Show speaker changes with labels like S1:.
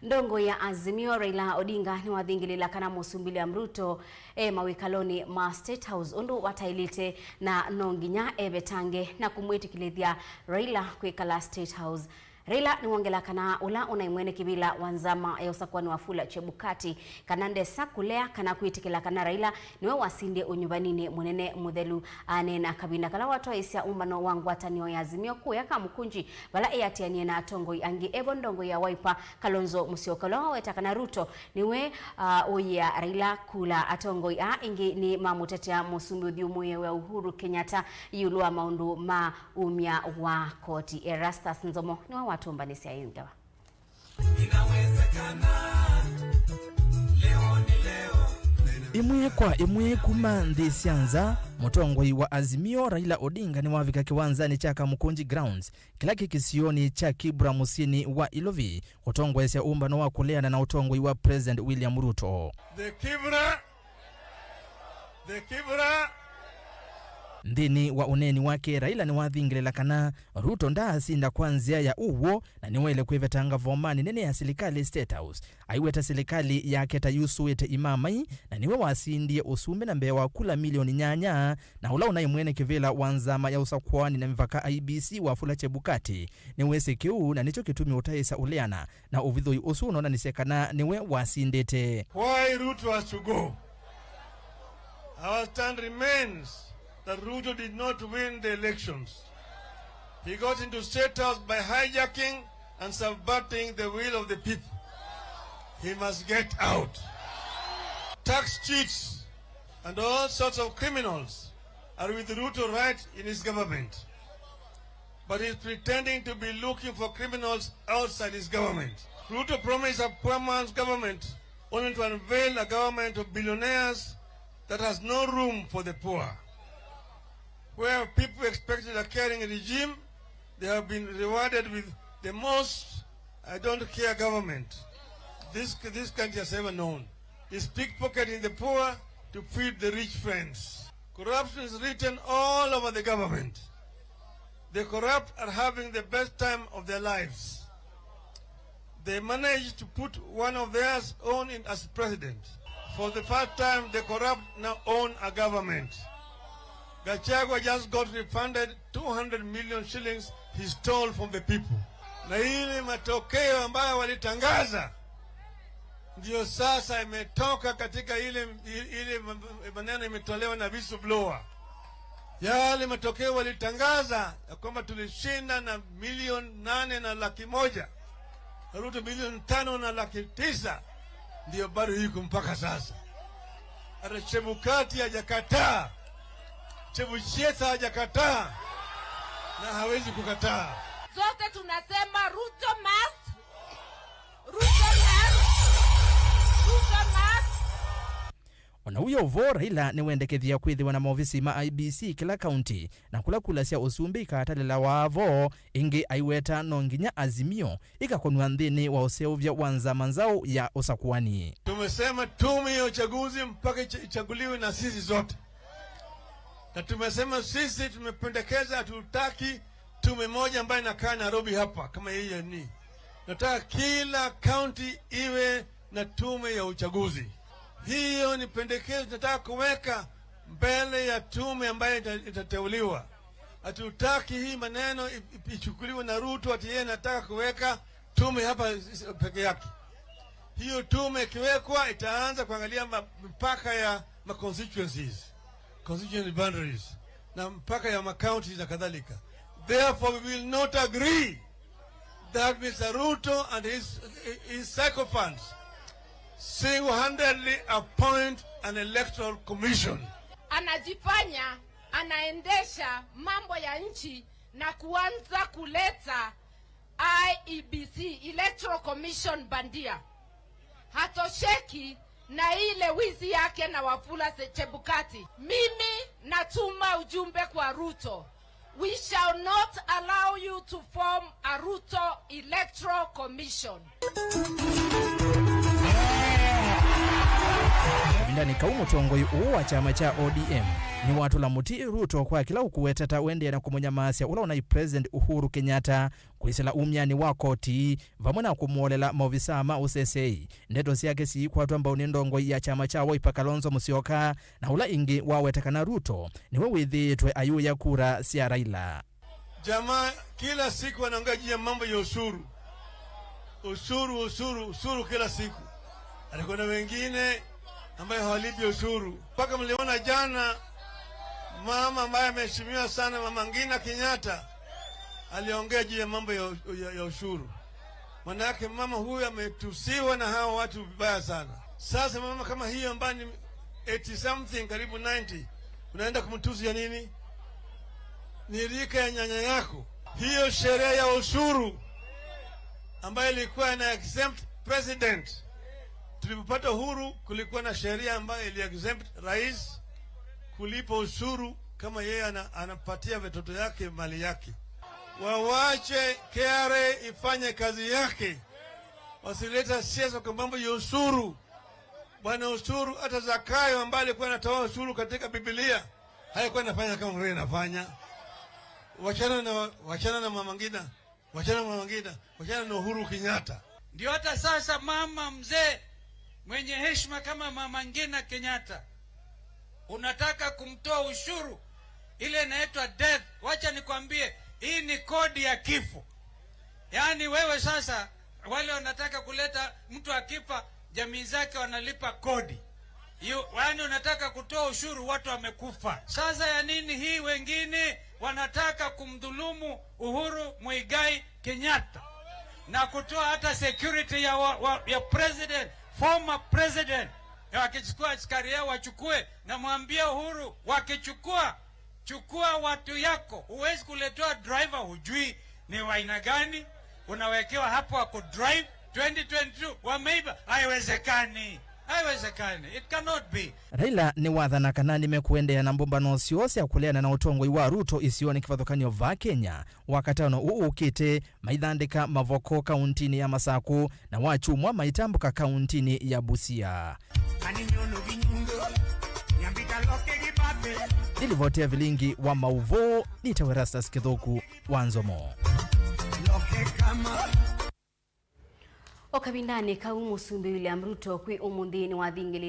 S1: Ndongo ya Azimio Raila Odinga ni wathingilila kana Mũsumbĩ William Ruto e mawikaloni ma State House undu watailite na no nginya evetange na kumwitikilithya Raila kwikala State House. Raila ni wongela kana ula unaimwene kivila wa nzama ya usakwani Wafula Chebukati kana ndesa kulea kana kwitikila kana Raila niwe wasindie unyuvanini munene muthelu. Anena kabinda kala watwaisya umbano wa ngwatanio ya Azimio kuya Kamukunji vala eyatianie na atongoi angi evo ndongo ya Wiper Kalonzo Musyoka ula waweta kana Ruto niwe uya Raila kula. Atongoi a ingi ni mamutetea musumbi uthiumuye wa Uhuru Kenyatta iulu wa maundu ma umya wa koti. Erastus Nzomo niwe watumbanisya ingawa.
S2: Inawezekana, leo ni leo.
S3: Imwe kwa imwe kuma nthi sya nza, mutongoi wa Azimio Raila Odinga ni wavika kiwanzani cha Kamukunji Grounds kila kikisioni cha Kibra musini wa Ilovi kutongoesya umbano wa kuleana na utongoi wa President William Ruto.
S4: The Kibra, the Kibra.
S3: Nthini wa uneni wake Raila ni wathingilela kana Ruto ndaasinda kwa nzia ya uwo na niwele kwivetanga vomani nene ya silikali State House, aiweta silikali yake ta yusuite imamai na niwe wasindie usumbi na mbee wa kula milioni 8, na ula unaimwene kivila wa nzama ya usakwani na mivaka IEBC Wafula Chebukati niwese kiu na nicho kitumi utaisa uleana na uvithoi usu unaonanisya kana niwe wasindite.
S4: Why Ruto has to go? Our stand remains that Ruto did not win the elections. He got into State House by hijacking and subverting the will of the people. He must get out. Tax cheats and all sorts of criminals are with Ruto right in his government. But he's pretending to be looking for criminals outside his government. Ruto promised a poor man's government only to unveil a government of billionaires that has no room for the poor. Where people expected a caring regime, they have been rewarded with the most I don't care government this country has ever known. Is pickpocketing the poor to feed the rich friends. Corruption is written all over the government. The corrupt are having the best time of their lives. They managed to put one of theirs own in as president. For the first time, the corrupt now own a government. Gachagua just got refunded 200 million shillings he stole from the people. Na ile matokeo ambayo walitangaza ndiyo sasa imetoka katika ile maneno imetolewa na whistleblower. Yale matokeo walitangaza ya kwamba tulishinda na 8,100,000, Ruto 5,900,000, ndiyo bado iko mpaka sasa. Hata Chebukati hajakataa, Chebucheta hajakataa na hawezi kukataa.
S5: Zote tunasema Ruto must, Ruto must, Ruto must.
S3: Ona uyo vo Raila niwendekethia kwithiwa na maofisi ma IEBC kila kaunti na kula kula sya usumbi ikatalela wavo ingi, aiweta no nginya Azimio ikakonwa nthini wa useuvya wa nzama nzau ya usakuani.
S4: Tumesema tume ya uchaguzi mpaka ichaguliwe na sisi zote, na tumesema sisi tumependekeza, hatutaki tume moja ambayo inakaa Nairobi hapa kama hii ni. Nataka kila kaunti iwe na tume ya uchaguzi. Hiyo ni pendekezo tunataka kuweka mbele ya tume ambayo itateuliwa. Hatutaki hii maneno ichukuliwe na Ruto ati yeye anataka kuweka tume hapa peke yake. Hiyo tume ikiwekwa itaanza kuangalia mpaka ya ma constituencies, constituency boundaries na mpaka ya ma counties na kadhalika. Therefore, we will not agree that Mr. Ruto and his sycophants single-handedly appoint an electoral commission.
S5: Anajifanya anaendesha mambo ya nchi na kuanza kuleta IEBC, Electoral Commission bandia. Hatosheki na ile wizi yake na Wafula Chebukati. Mimi natuma ujumbe kwa Ruto. We shall not allow you to form a Ruto Electoral Commission.
S3: Vinda. Okavindani kau mutongoi uu wa chama cha ODM ni watula muti Ruto kwa kila ukuweteta wendea na kumunyamasya ula unai President Uhuru Kenyatta kwisila umyani wa koti vamwe na kumuolela maofisa ma usesei. Ndeto syake siikwatwa mbau ni ndongo ya chama cha Wiper Kalonzo Musyoka na ula ingi wawetekana Ruto niwe withiitwe ayuya kura sya Raila.
S4: Jamaa kila siku anaongea juu ya mambo ya ushuru, ushuru, ushuru, ushuru kila siku. Alikuwa na wengine ambayo hawalipi ushuru. Mpaka mliona jana mama ambaye ameheshimiwa sana, Mama Ngina Kenyatta, aliongea juu ya mambo ya ushuru. Manake mama huyu ametusiwa na hawa watu vibaya sana. Sasa mama kama hiyo ambaye ni 80 something karibu 90, unaenda kumtusi ya nini? Ni rika ya nyanya yako. Hiyo sheria ya ushuru ambayo ilikuwa ina exempt president, tulipopata uhuru kulikuwa na sheria ambayo ili exempt rais kulipa ushuru kama yeye anapatia watoto yake mali yake. Wawache KRA ifanye kazi yake, wasileta siasa kwa mambo ya ushuru. Bwana ushuru, hata Zakayo ambaye alikuwa anatoa ushuru katika Biblia haikuwa anafanya kama vile anafanya. Wachana na Mama Ngina, wachana na Mama Ngina, wachana na Uhuru Kenyatta.
S2: Ndio hata sasa mama mzee mwenye heshima kama Mama Ngina Kenyatta unataka kumtoa ushuru ile inaitwa death. Wacha nikwambie, hii ni kodi ya kifo. Yaani wewe sasa, wale wanataka kuleta mtu akifa, jamii zake wanalipa kodi. Yaani unataka kutoa ushuru, watu wamekufa. Sasa ya nini hii? Wengine wanataka kumdhulumu Uhuru Muigai Kenyatta na kutoa hata security ya president, former president. Wakichukua askari yao wachukue, na mwambie Uhuru, wakichukua chukua watu yako. Huwezi kuletewa driver hujui ni wa aina gani, unawekewa hapo wa kudrive. 2022 wameiba, haiwezekani, haiwezekani, it cannot be.
S3: Raila ni wathana kana nimekuendea na mbumbano syose ya kuleana na utongoi wa Ruto isioni kivathukanio va Kenya. Wakatano uu ukite maithandika mavoko kauntini ya Masaku na wachumwa maitambuka kauntini ya Busia. Nilivotea vilingi wa mauvo nitawerastas Kithuku wa Nzomo.
S1: Okavindani kau musumbi William Ruto kwi umuthi ni wathingili.